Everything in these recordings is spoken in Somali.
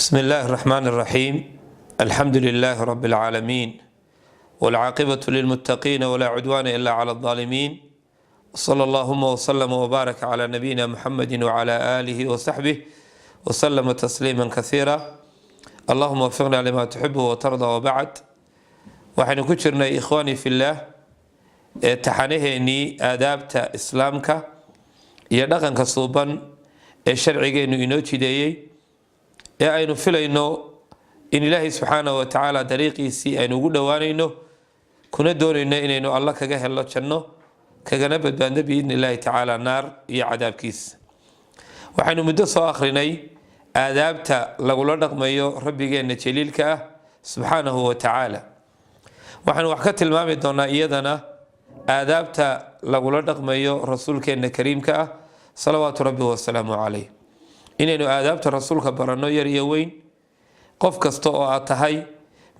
بسم الله الرحمن الرحيم، الحمد لله رب العالمين، والعاقبة للمتقين، ولا عدوان إلا على الظالمين، وصلى اللهم وسلم وبارك على نبينا محمد وعلى آله وصحبه وسلم تسليما كثيرا. اللهم وفقنا لما تحبه وترضى، وبعد. Waxaynu ku jirnay, ikhwaani fillaah, ee taxanaheennii aadaabta Islaamka iyo dhaqanka suuban ee sharcigeennu inoo jideeyey, ee aynu filayno in Ilaahay subxaanahu wa tacaala dariiqiisii aynu ugu dhowaanayno, kuna doonayno inaynu Alla kaga helno janno, kagana badbaadno biidni Illaahi tacaala naar iyo cadaabkiisa. Waxaynu muddo soo akhrinay aadaabta lagula dhaqmayo Rabbigeenna jaliilka ah subxaanahu wa tacaala. Waxaynu wax ka tilmaami doonaa iyadana aadaabta lagula dhaqmayo rasuulkeenna kariimka ah salawaatu Rabbi wasalaamu calayh. Inaynu aadaabta rasuulka baranno, yar iyo weyn, qof kasta oo aad tahay,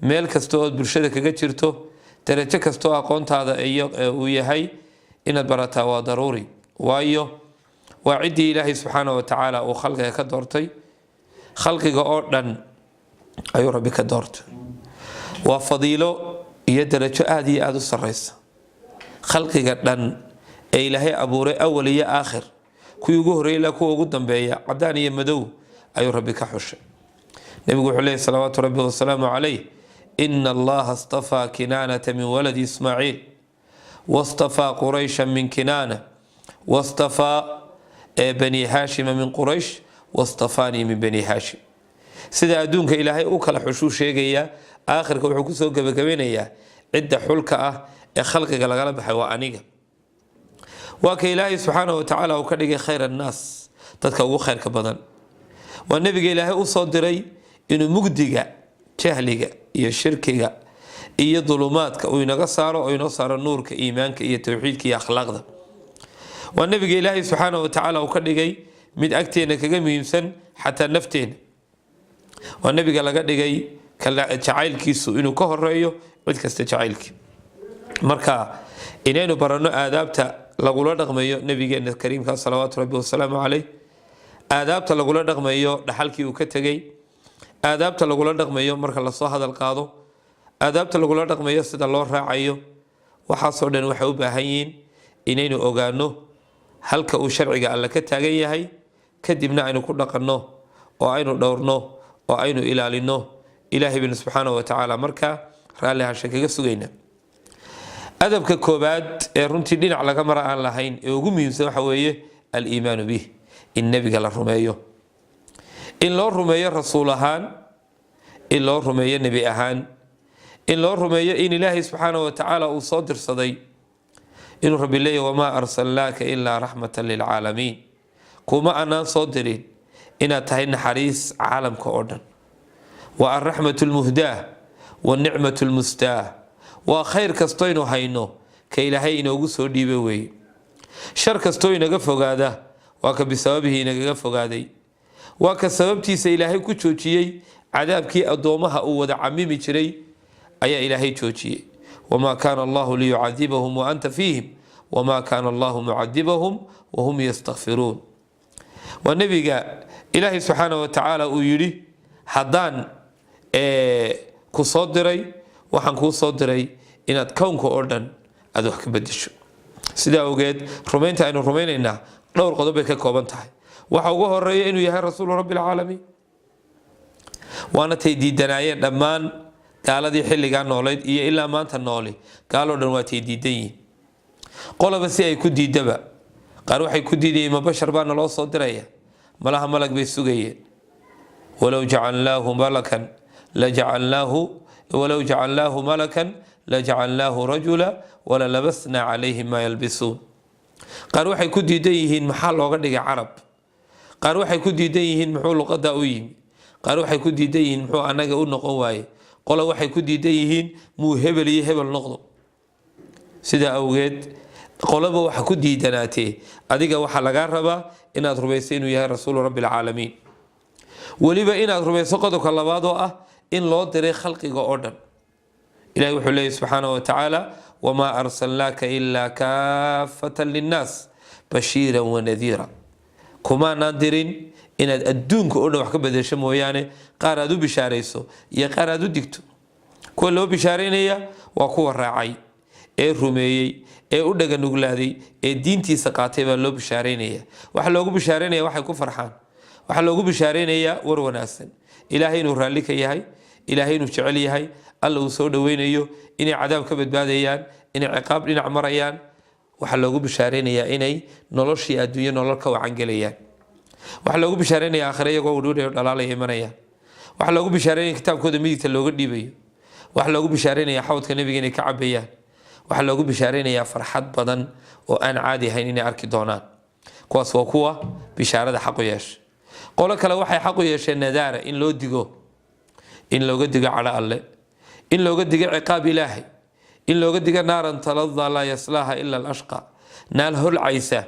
meel kasta ood bulshada kaga jirto, darajo kasta oo aqoontaada uu yahay, inaad barataa waa daruuri. Waayo, waa ciddii Ilaahay subxaana wa tacaala uu khalqiga ka doortay. Khalqiga oo dhan ayuu Rabbi ka doortay. Waa fadiilo iyo darajo aada iyo aada u sareysa. Khalqiga dhan ee Ilaahay abuuray, awal iyo aakhir, kuwii ugu horreeyay ilaa kuwa ugu dambeeya, cadaan iyo madow, ayuu Rabbi ka xushay. Nebigu wuxuu leeyay salawaatu Rabbi wasalaamu calayh: "Ina Allaha istafaa Kinaanata min waladi Ismaaciil, wastafaa Quraysha min Kinaana, wastafaa Bani Haashima min Quraysh, wastafaanii min Bani Haashim." Sida adduunka Ilaahay u kala xushuu sheegayaa, aakhirka wuxuu kusoo gebagabeynayaa: cidda xulka ah ee khalqiga lagala baxay waa aniga. Waa ka Ilaahay subxaana wa tacaala uu ka dhigay khayr annaas, dadka ugu khayrka badan. Waa nebiga Ilaahay u soo diray inuu mugdiga jahliga iyo shirkiga iyo dulumaadka uu inaga saaro oo inoo saaro nuurka iimaanka iyo towxiidka iyo akhlaaqda. Waa nebiga Ilaahay subxaana wa tacaala uu ka dhigay mid agteena kaga muhiimsan xataa nafteena. Waa nebiga laga dhigay jacaylkiisu inuu ka horeeyo cid kasta jacaylkii. Marka inaynu baranno aadaabta lagula dhaqmayo nabigeena kariimka salawaatu Rabbi wasalaamu caleyh, aadaabta lagula dhaqmayo dhaxalkii uu ka tegey, aadaabta lagula dhaqmayo marka lasoo hadal qaado, aadaabta lagula dhaqmayo sida loo raacayo, waxaasoo dhan waxay u baahan yihiin inaynu ogaano halka uu sharciga Alle ka taagan yahay, kadibna aynu ku dhaqanno oo aynu dhowrno oo aynu ilaalino. Ilaahay baynu subxaana wa tacaala markaa raalli hasha kaga sugayna. Adabka koobaad ee runtii dhinac laga mara aan lahayn ee ugu muhiimsan waxa weeye aliimaanu bih, in nebiga la rumeeyo, in loo rumeeyo rasuul ahaan, in loo rumeeyo nebi ahaan, in loo rumeeyo in Ilaahay subxaana wa tacaala uu soo dirsaday, inuu Rabbi leeyahy: "Wamaa arsalnaaka ilaa raxmatan lilcaalamiin." Kuma anaan soo dirin inaad tahay naxariis caalamka oo dhan. Waa alraxmatu lmuhdaah wanicmatu lmustaah. Waa khayr kastoynu hayno ka Ilaahay inoogu soo dhiibay weeye. Shar kastoo inaga fogaada waa ka bisababihi inagaga fogaaday. Waa ka sababtiisa Ilaahay ku joojiyey cadaabkii addoomaha uu wada camimi jiray ayaa Ilaahay joojiyey. "Wamaa kaana Allahu liyucadibahum wa anta fiihim, wamaa kaana Allahu mucadibahum wahum yastakfiruun." Waa nebiga Ilaahay subxaana wa tacaala uu yidhi: "Haddaan ku soo diray, waxaan kuu soo diray inaad kownka oo dhan aada wax ka bedesho." Sidaa awgeed, rumaynta aynu rumaynaynaa dhowr qodob bay ka kooban tahay. Waxa ugu horeeya inuu yahay rasuulu Rabbi alcaalamiin. Waana tay diidanaayeen dhammaan gaaladii xilligaa noolayd iyo ilaa maanta nooli. Gaaloo dhan waa tay diidan yihiin, qolaba si ay ku diidaba. Qaar waxay ku diidayeen: "Ma bashar baa naloo soo diraya? Malaha malag bay sugayeen." "Walow jacalnaahu malakan lajacalnaahu, walow jacalnaahu malakan lajacalnaahu rajula walalabasna calayhim maa yalbisuun." Qaar waxay ku diidan yihiin: "Maxaa looga dhigay Carab?" Qaar waxay ku diidan yihiin: "Muxuu luqadaa u yimi?" Qaar waxay ku diidan yihiin: "Muxuu anaga u noqon waaye?" Qola waxay ku diidan yihiin: "Muu hebel iyo hebel noqdo?" Sidaa awgeed, qolaba waxa ku diidanaatee, adiga waxaa lagaa rabaa inaad rumayso inuu yahay rasuulu Rabbi alcaalamiin. Weliba inaad rumayso qodobka labaad oo ah in loo diray khalqiga oo dhan. Ilahi wuxuu leeyahy subxaanahu wa tacaala: "Wamaa arsalnaaka ilaa kaafatan linnaas bashiiran wanadiira." Kumaanaan dirin Inaad adduunka oo dhan wax ka bedesho mooyaane, qaar aad u bishaarayso iyo qaar aad u digto. Kuwa loo bishaaraynaya waa kuwa raacay ee rumeeyey ee u dhaganuglaaday ee diintiisa qaatay baa loo bishaaraynaya. Waxaa loogu bishaaraynaya waxay ku farxaan. Waxaa loogu bishaaraynayaa war wanaagsan: Ilaahay inuu raalli ka yahay, Ilaahay inuu jecel yahay, Alla uu soo dhoweynayo, inay cadaab ka badbaadayaan, inay ciqaab dhinac marayaan. Waxaa loogu bishaaraynayaa inay noloshii adduunyo nolol ka wacan gelayaan. Waxaa loogu bishaaraynaya aakhire iyagoo udhuudhayo dhalaalaya imanayaan. Waxaa loogu bishaaraynaya kitaabkooda midigta looga dhiibayo. Waxaa loogu bishaaraynaya xawdka Nebiga inay ka cabayaan. Waxaa loogu bishaaraynayaa farxad badan oo aan caadi ahayn inay arki doonaan. Kuwaas waa kuwa bishaarada xaq u yeesha. Qolo kale waxay xaq u yeesheen nadaara, in loo digo, in looga digo cadho Alle, in looga digo ciqaab Ilaahay, in looga digo نارا تلظى لا يصلاها إلا الأشقى, naar holcaysa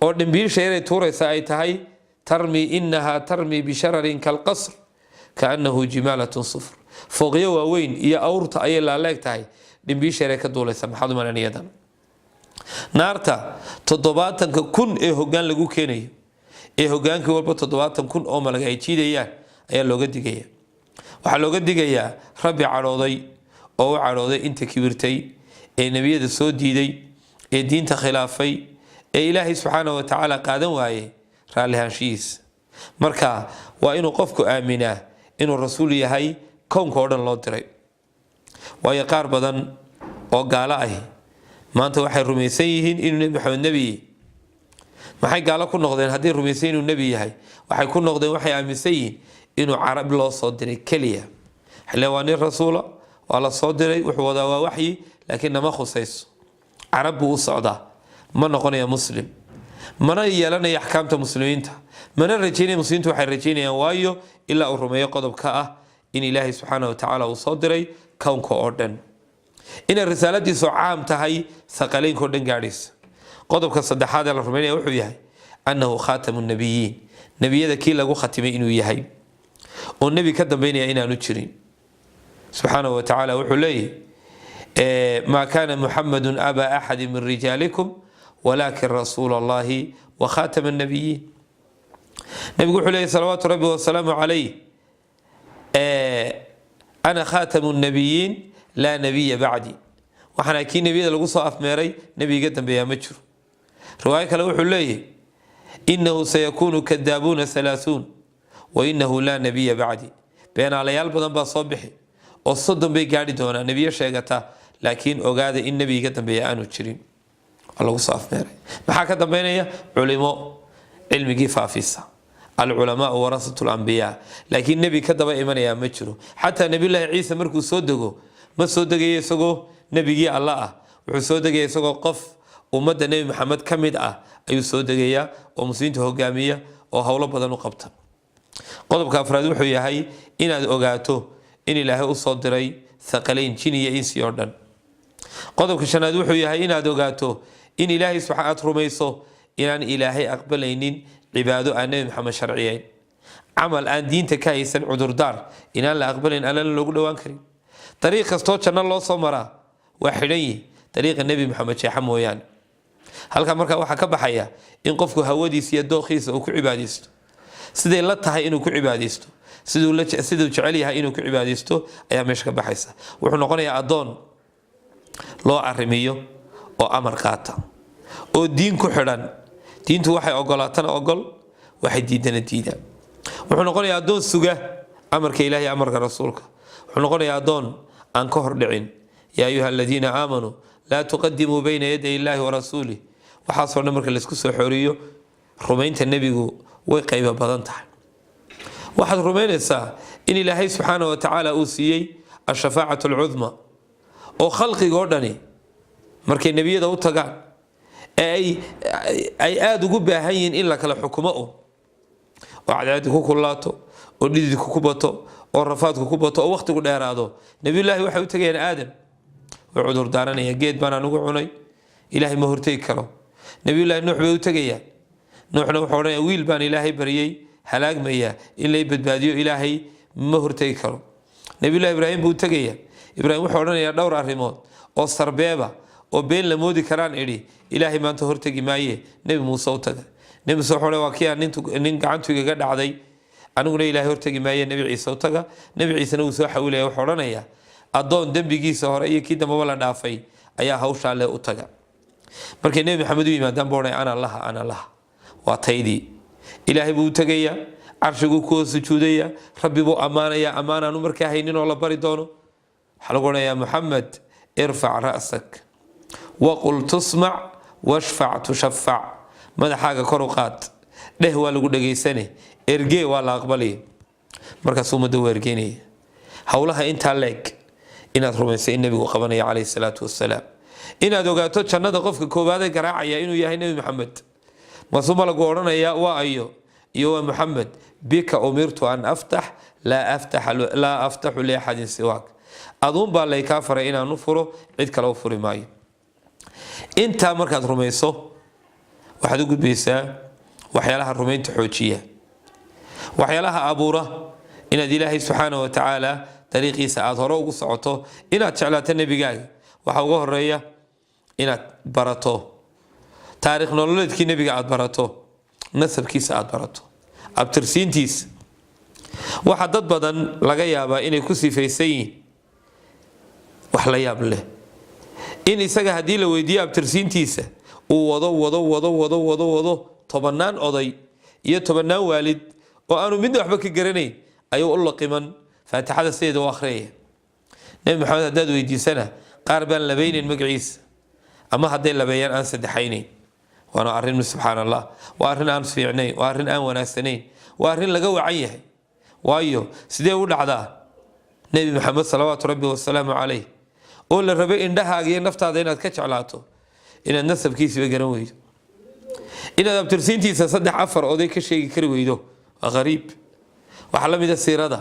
oo dhimbiisha yaray tuuraysa ay tahay ترمي إنها ترمي بشرر كالقصر كأنه جمالة صفر. Fooqyo waaweyn iyo awrta ayay laaleeg tahay dhimbiisha yaray ka duulaysa. Maxaad u malan iyadan naarta 70,000 ee hoggaan lagu keenayo, ee hogaankii walba 70,000 oo malag ay jiidayaan ayaa looga digaya? Waxaa looga digayaa Rabbi cadhooday oo u cadhooday inta kibirtay ee nebiyada soo diiday ee diinta khilaafay ee Ilaahay subxaana wa tacaala qaadan waayey raallihaanshihiisa. Marka waa inuu qofku aaminaa inuu rasuul yahay kownka oo dhan loo diray, waayo qaar badan oo gaalo ahi maanta waxay rumaysan yihiin inuu Nebi Maxamed nebi yahay. Maxay gaalo ku noqdeen hadday rumaysan inuu nebi yahay? Waxay ku noqdeen waxay aaminsan yihiin inuu Carab loo soo diray keliya. Xilli waa nin rasuula, waa la soo diray, wuxuu wadaa waa waxyi, laakiin nama khusayso, Carab buu u socdaa. Ma noqonaya muslim, mana yeelanaya axkaamta muslimiinta, mana rajaynaya muslimiintu waxay rajaynayaan, waayo ilaa uu rumeeyo qodobka ah in Ilaahay subxaana wa tacaala uu soo diray kownka oo dhan, inay risaaladiisu caam tahay, thaqaleynka oo dhan gaadhaysa. Qodobka saddexaad ee la rumaynaya wuxuu yahay أنه خاتم النبيين, nebiyada kii lagu khatimay inuu yahay oo nebi ka dambeynaya inaanu jirin. Subxaanahu wa tacaala wuxuu leeyahy: ما كان محمد أبا أحد من رجالكم ولكن رسول الله وخاتم النبيين. Nebigu wuxuu leeyahy صلوات ربي وسلامه عليه: أنا خاتم النبيين لا نبي بعدي. Waxaana kii nebiyada lagu soo afmeeray, nebi iga dambeeyaa ma jiro. Riwaayo kale wuxuu leeyahy: إنه سيكون كذابون ثلاثون وإنه لا نبي بعدي. Beenaalayaal badan baa soo bixi oo 30 bay gaadhi doonaa nebiyo sheegata, laakiin ogaada in nebi iga dambeeya aanu jirin. Waa lagu soo afmeeray. Maxaa ka dambeynaya? Culimo cilmigii faafisa, العلماء ورثة الأنبياء, laakiin nebi ka daba imanayaa ma jiro. Xataa Nebiyullaahi Ciise markuu soo dego, ma soo degayo isagoo nebigii Alla ah. Wuxuu soo degaya isagoo qof ummadda Nebi Maxamed ka mid ah ayuu soo degayaa oo muslimiinta hogaamiya oo howlo badan u qabta. Qodobka afraad wuxuu yahay inaad ogaato in Ilaahay usoo diray thaqaleyn, jin iyo insi oo dhan. Qodobka shanaad wuxuu yahay inaad ogaato in Ilaahay aad rumayso inaan Ilaahay aqbalaynin cibaado aan Nebi Maxamed sharciyeyn, camal aan diinta ka haysan cudurdaar inaan la aqbalayn, Allana loogu dhowaan karin. Dariiq kastoo janno loo soo maraa waa xidhan yihi, dariiqa Nebi Maxamed jeexa mooyaane. Halkaa markaa waxaa ka baxaya in qofku hawadiisa iyo dookhiisa uu ku cibaadaysto, siday la tahay inuu ku cibaadaysto, siduu jecel yahay inuu ku cibaadaysto ayaa meesha ka baxaysa. Wuxuu noqonayaa addoon loo arrimiyo oo amar qaata oo diin ku xidhan. Diintu waxay ogolaatana ogol, waxay diidana diida. Wuxuu noqonayaa addoon suga amarka Ilahay, amarka rasuulka. Wuxuu noqonayaa addoon aan ka hor dhicin. يا أيها الذين آمنوا لا تقدموا بين يدي الله ورسوله. Waxaasoo dhan marka laysku soo xoriyo, rumaynta nebigu way qaybo badan tahay. Waxaad rumaynaysaa in Ilaahay subxaana wa tacaala uu siiyey الشفاعة العظمى, oo khalqigoo dhani markay nebiyada u tagaan ee ay aada ugu baahan yihiin in la kala xukumo un, oo cadceeddu ku kulaato, oo dhididku ku bato, oo rafaadku ku bato, oo wakhtigu dheeraado, Nebiyullaahi waxay u tegayaan Aadam. Way cudur daaranaya: "Geed baan anugu cunay, Ilaahay ma hortegi karo." Nebiyullaahi Nuux bay u tegayaan. Nuuxna wuxuu odhanaya: "Wiil baan Ilaahay baryey, halaagmaya, in lay badbaadiyo, Ilaahay ma hortegi karo." Nebiyullahi Ibraahim buu u tegayaa. Ibraahim wuxuu odhanayaa: "Dhowr arrimood oo sarbeeba oo been la moodi karaan idhi, Ilaahay maanta hortegi maaye." Nebi Muuse u taga. Nebi Muuse wuxuu waa kii aan nin gacantu igaga dhacday, aniguna Ilaahay hortegi maaye, Nebi Ciise u taga. Nebi Ciisena wuu soo xawilaya, wuxuu odhanayaa addoon dembigiisa hore iyo kii dambaba la dhaafay ayaa hawshaa leh, u taga. Markay Nebi Maxamed u yimaadaan buu odhanaya: "Ana laha, ana laha, waa taydii." Ilaahay buu u tegayaa, carshiguu ku hoos sujuudaya, Rabbi buu ammaanayaa, ammaanaanu markaa haynin oo la bari doono. Waxaa lagu odhanayaa: "Muxamed, irfac ra'sak waqul tusmac washfac tushafac." Madaxaaga kor u qaad, dheh, waa lagu dhegaysane, ergee, waa la aqbalaya. Markaasuu ummadda u ergeynaya. Howlaha intaa leeg inaad rumayso in Nebigu qabanaya calayhi salaatu wasalaam, inaad ogaato jannada qofka koowaadee garaacaya inuu yahay Nebi Maxamed. Markaasuu malagu odhanaya: "Waa ayo?" Iyo "Waa Muxamed." "Bika umirtu an aftax, laa aftaxu liaxadin siwaak." Aduun baa laykaa faray inaanu furo, cid kale u furi maayo. Intaa markaad rumayso, waxaad u gudbaysaa waxyaalaha rumaynta xoojiya, waxyaalaha abuura inaad Ilaahay subxaana wa tacaala dariiqiisa aada hore ugu socoto, inaad jeclaato nebigaaga. Waxaa uga horeeya inaad barato taariikh nololeedkii nebiga, aada barato nasabkiisa, aada barato abtirsiintiisa. Waxaa dad badan laga yaabaa inay ku sifaysan yihiin wax la yaab leh, in isaga haddii la weydiiyo abtirsiintiisa uu wado, wado, wado, wado, wado, wado, tobannaan oday iyo tobannaan waalid oo aanu midna waxba ka garanayn ayuu u laqiman, Faatixada sideeda u akhriyaya. Nebi Maxamed haddaad weydiisana, qaar baan labaynayn magaciisa, ama hadday labeeyaan aan saddexaynayn. Waana arrin, subxaan Allah, waa arrin aan fiicnayn, waa arrin aan wanaagsanayn, waa arrin laga wacan yahay. Waayo, sidee u dhacdaa Nebi Maxamed salawaatu Rabbi wasalaamu calayh, oo la rabay indhahaaga iyo naftaada inaad ka jeclaato, inaad nasabkiisiba garan weydo, inaad abtirsiintiisa saddex afar oday ka sheegi kari weydo? Waa qariib. Waxaa la mida siirada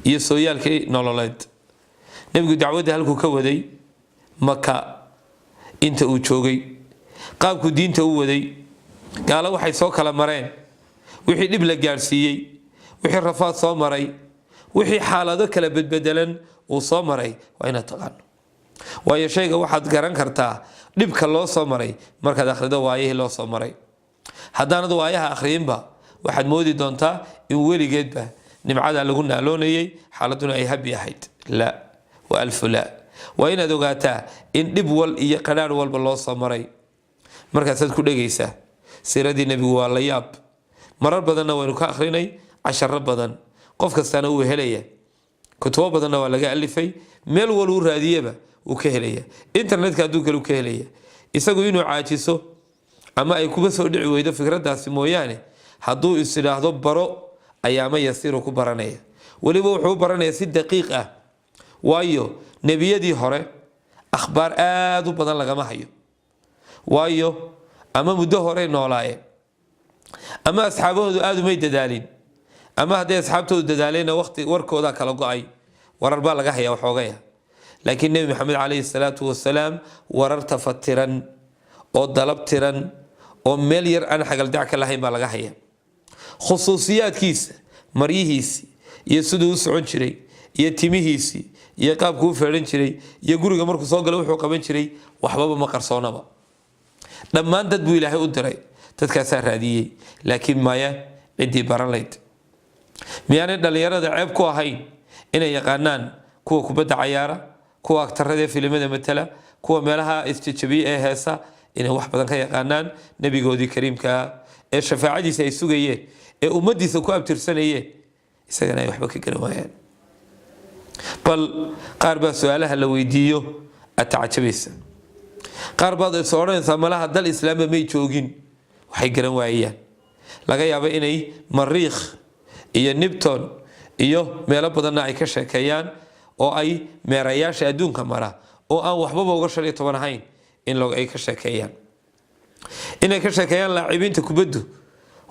iyo sooyaalkii nololeed nebigu, dacwadda halkuu ka waday, Maka inta uu joogay, qaabkuu diinta u waday, gaalo waxay soo kala mareen, wixii dhib la gaadhsiiyey, wixii rafaad soo maray, wixii xaalado kala bedbedelan uu soo maray, waa inaad taqaano. Waayo, shayga waxaad garan kartaa dhibka loo soo maray markaad akhrido waayihii loo soo maray. Haddaanad waayaha akhriyinba, waxaad moodi doontaa in weligeedba nimcada lagu naaloonayay, xaaladuna ay habi ahayd. La wa alfu laa. Waa inaad ogaataa in dhib wal iyo qadhaadh walba loo soo maray, markaasaad ku dhegaysaa. Siiradii nebigu waa la yaab. Marar badanna waynu ka akhrinay casharo badan, qof kastaana wuu helaya, kutubo badanna waa laga alifay, meel wal uu raadiyaba wuu ka helaya, internetka hadduu kale ka helaya. Isagu inuu caajiso ama ay kuba soo dhici weydo fikradaasi mooyaane, hadduu is idhaahdo baro, ayaama yasiiru ku baranaya. Weliba wuxuu u baranaya si daqiiq ah, waayo nebiyadii hore akhbaar aada u badan lagama hayo. Waayo, ama muddo horey noolaayeen, ama asxaabahoodu aada umay dadaalin, ama hadday asxaabtoodu dadaaleenna waqti warkoodaa kala go-ay. Warar baa laga hayaa waxoogaya, laakiin Nebi Maxamed calayhi salaatu wasalaam warar tafatiran oo dalab tiran oo meel yar aan xagaldac ka lahayn baa laga haya. Khusuusiyaadkiisa, maryihiisii iyo siduu u socon jiray, iyo timihiisii, iyo qaabkuu u feedhan jiray, iyo guriga markuu soo galo wuxuu qaban jiray, waxbaba ma qarsoonaba. Dhammaan dad buu Ilaahay u diray, dadkaasaa raadiyey, laakiin maya ciddii baran layd. Miyaanay dhallinyarada ceeb ku ahayn inay yaqaanaan kuwa kubadda cayaara, kuwa aktarada ee filimada matala, kuwa meelaha isjajabiye ee heesa, inay wax badan ka yaqaanaan nebigoodii kariimkaa ee shafaacadiisa ay sugayeen, ee ummadiisa ku abtirsanayeen, isagana ay waxba ka garan waayaan? Bal qaar baa su-aalaha la weydiiyo aad tacajabaysa. Qaar baad is odhanaysaa malaha dal islaamba may joogin, waxay garan waayayaan. Laga yaabo inay Mariikh iyo Neptune iyo meelo badanna ay ka sheekeeyaan, oo ay meerayaasha adduunka mara oo aan waxbaba uga 15 ahayn in ay ka sheekeeyaan, inay ka sheekeeyaan laacibiinta kubaddu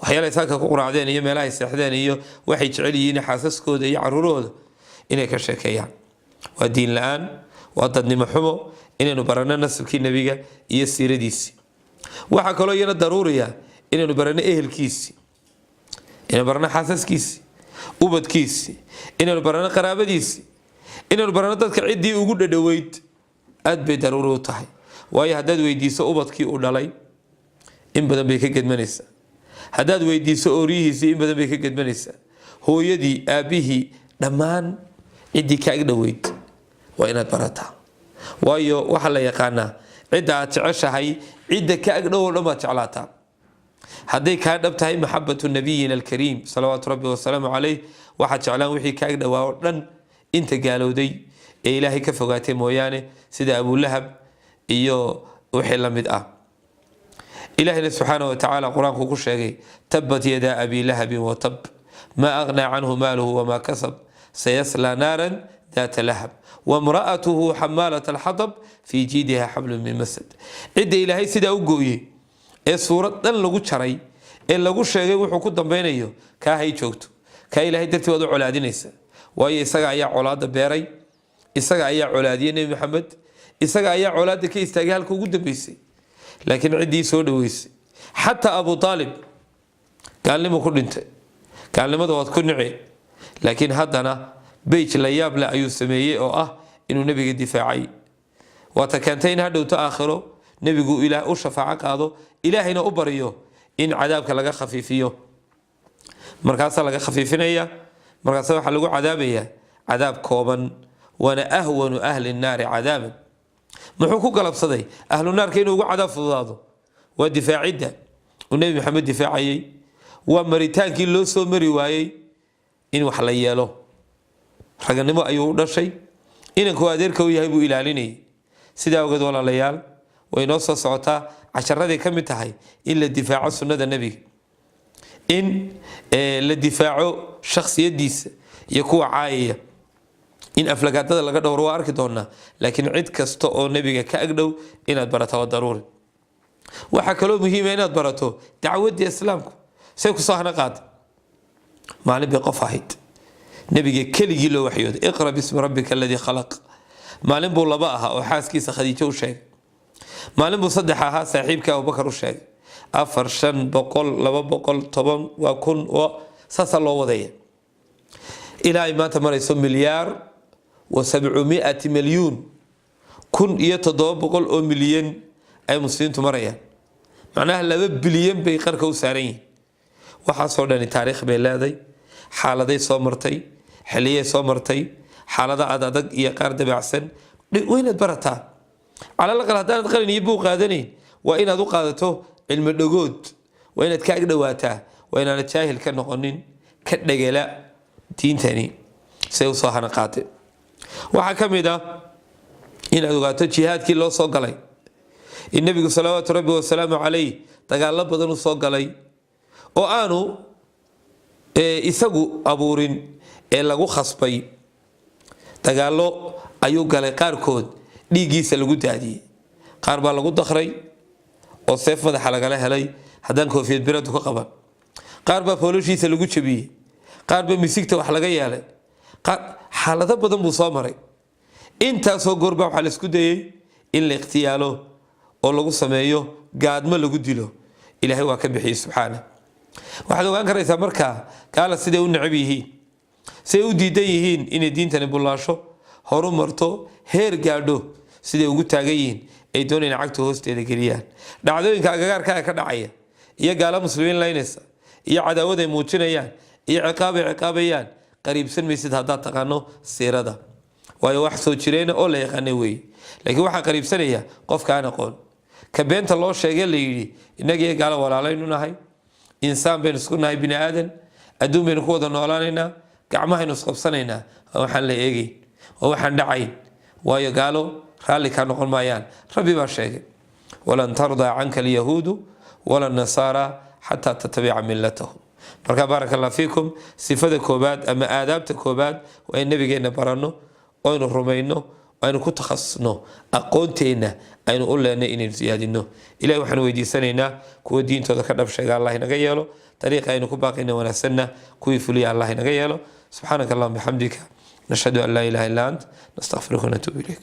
waxyaalahay saaka ku quraacdeen iyo meelahay seexdeen iyo waxay jecel yihiin, xaasaskooda iyo caruurahooda inay ka sheekeeyaan, waa diin la-aan, waa dadnimo xumo. Inaynu baranno nasabkii nebiga iyo siiradiisii. Waxaa kaloo iyana daruuriya inaynu baranno ehelkiisii, inaynu baranno xaasaskiisii, ubadkiisii, inaynu baranno qaraabadiisii, inaynu baranno dadka ciddii ugu dhadhoweyd. Aad bay daruuri u tahay, waayo haddaad weydiiso ubadkii uu dhalay, in badan bay ka gedmanaysaa. Haddaad weydiiso ooryihiisii, in badan bay ka gedmanaysaa. Hooyadii, aabbihii, dhammaan ciddii ka ag dhoweyd waa inaad barataa, waayo waxaa la yaqaanaa cidda aad jeceshahay, cidda ka ag dhow oo dhan baad jeclaataa. Hadday kaa dhab tahay maxabatu nabiyina alkariim salawaatu rabbi wasalaamu caleyh, waxaad jeclaan wixii ka ag dhowaa oo dhan, inta gaalowday ee Ilaahay ka fogaatay mooyaane, sida Abulahab iyo wixii la mid ah. Ilaahayna subxaana wa tacaala Qur-aanku ku sheegay: "Tabat yadaa abi lahabin watab, maa aghnaa canhu maaluhu wamaa kasab, sayaslaa naaran daata lahab, wamra'atuhu xamaalat alxatab, fii jiidiha xablun min masad." Cidda Ilaahay sidaa u gooyey ee suurad dhan lagu jaray ee lagu sheegay wuxuu ku dambeynayo, kaa hay joogto. Kaa Ilaahay dartii waad u colaadinaysa, waayo isaga ayaa colaada beeray, isaga ayaa colaadiyey Nebi Maxamed, isaga ayaa colaada ka istaagay halka ugu dambeysay. Laakiin ciddii soo dhaweysay, xataa Abu Aalib gaalnimu ku dhintay, gaalnimada waad ku nici, laakiin haddana beyj la yaab leh ayuu sameeyey oo ah inuu nebiga difaacay. Waata keentay in hadhowto aakhiro nebigu Ilaah u shafaaco qaado, Ilaahayna u baryo in cadaabka laga khafiifiyo. Markaasaa laga khafiifinaya, markaasa waxaa lagu cadaabayaa cadaab kooban, waana ahwanu ahli nnaari cadaaban. Muxuu ku galabsaday ahlu naarka inuu ugu cadaab fududaado? Waa difaacidda uu Nebi Maxamed difaacayey, waa maritaankii loo soo mari waayey in wax la yeelo. Raganimo ayuu u dhashay, inanku adeerka u yahay buu ilaalinayay. Sidaa awgeed, walaalayaal, way noo soo socotaa, casharadii ka mid tahay in la difaaco sunnada nebiga, in la difaaco shakhsiyadiisa iyo kuwa caayaya, in aflagaadada laga dhowro, waa arki doonaa. Laakiin cid kasta oo nebiga ka agdhow inaad barato waa daruuri. Waxaa kaloo muhiima inaad barato dacwadii Islaamku say kusoo hana qaaday. Maalin bay qof ahayd, nebiga keligii loo waxyooday: "Iqra bismi rabbika aladii khalaq." Maalin buu laba ahaa oo xaaskiisa Khadiijo u sheegay. Maalin buu saddex ahaa, saaxiibkii Abubakar u sheegay. Afar, 5, 100, 200, 10, waa 1000, saasaa loo wadaya ilaa ay maanta marayso milyaar wa 700 milyuun, 1,700 oo milyan ay muslimiintu marayaan. Macnaha 2 bilyan bay qarka u saaran yihiin. Waxaasoo dhani taariikh bay leeday, xaaladay soo martay, xilliyay soo martay, xaalada ad adag iyo qaar dabacsan. Waa inaad barataa. Calal aqal haddaanad qalin iyo buug qaadanayn, waa inaad u qaadato cilmi dhagood, waa inaad ka agdhowaataa, waa inaanad jaahil ka noqonin ka dhegela diintani say usoo hana qaatay. Waxaa ka mid ah inaad ogaato jihaadkii loo soo galay, in nebigu salawaatu rabbi wasalaamu calayh dagaalo badan u soo galay oo aanu isagu abuurin ee lagu khasbay. Dagaallo ayuu galay, qaarkood dhiiggiisa lagu daadiyey, qaar baa lagu dakray oo seef madaxa lagala helay haddaan koofiyad biradu ka qaban, qaar baa foolashiisa lagu jabiyey, qaar baa misigta wax laga yeelay, qaar xaalado badan buu soo maray. Intaasoo goorbaa waxaa la isku dayey in la ikhtiyaalo oo lagu sameeyo gaadmo lagu dilo. Ilaahay waa ka bixiyey subxaana. Waxaad ogaan karaysaa markaa gaala siday u necab yihiin, siday u diidan yihiin inay diintani bullaasho, horu marto, heer gaadho, siday ugu taagan yihiin ay doonayaan cagta hoosteeda geliyaan. Dhacdooyinka agagaarkaaga ka dhacaya iyo gaalo muslimiin laynaysa iyo cadaawad ay muujinayaan iyo ciqaab ay ciqaabayaan qariibsan maysid haddaad taqaano siirada, waayo wax soo jireena oo la yaqaana weeye. Laakiin waxaa qariibsanaya qofka aan aqoon, ka beenta loo sheegay, la yidhi innagiyo gaalo walaalaynu nahay, insaan baynu isku nahay, bini aadan adduun baynu ku wada noolaanaynaa, gacmahaynu isqabsanaynaa. Waa waxaan la eegeyn, waa waxaan dhacayn, waayo gaalo raalli kaa noqon maayaan. Rabbi baa sheegay: "Walan tardaa canka alyahuudu wala nasaara xataa tatabica millatahum." Marka baaraka allah fiikum, sifada koobaad ama aadaabta koobaad waa in nabigeenna baranno, oynu rumayno, aynu ku takhasusno, aqoonteenna aynu u leenay inaynu siyaadino. Ilahi waxaanu weydiisanaynaa kuwa diintooda ka dhab sheega Allah inaga yeelo, dariiqa aynu ku baaqayna wanaagsanna kuwii fuliya Allah inaga yeelo. Subxaanaka allahuma bixamdika, nashhadu an laa ilaha illa ant, nastaqfiruka wanatuubu ilayk.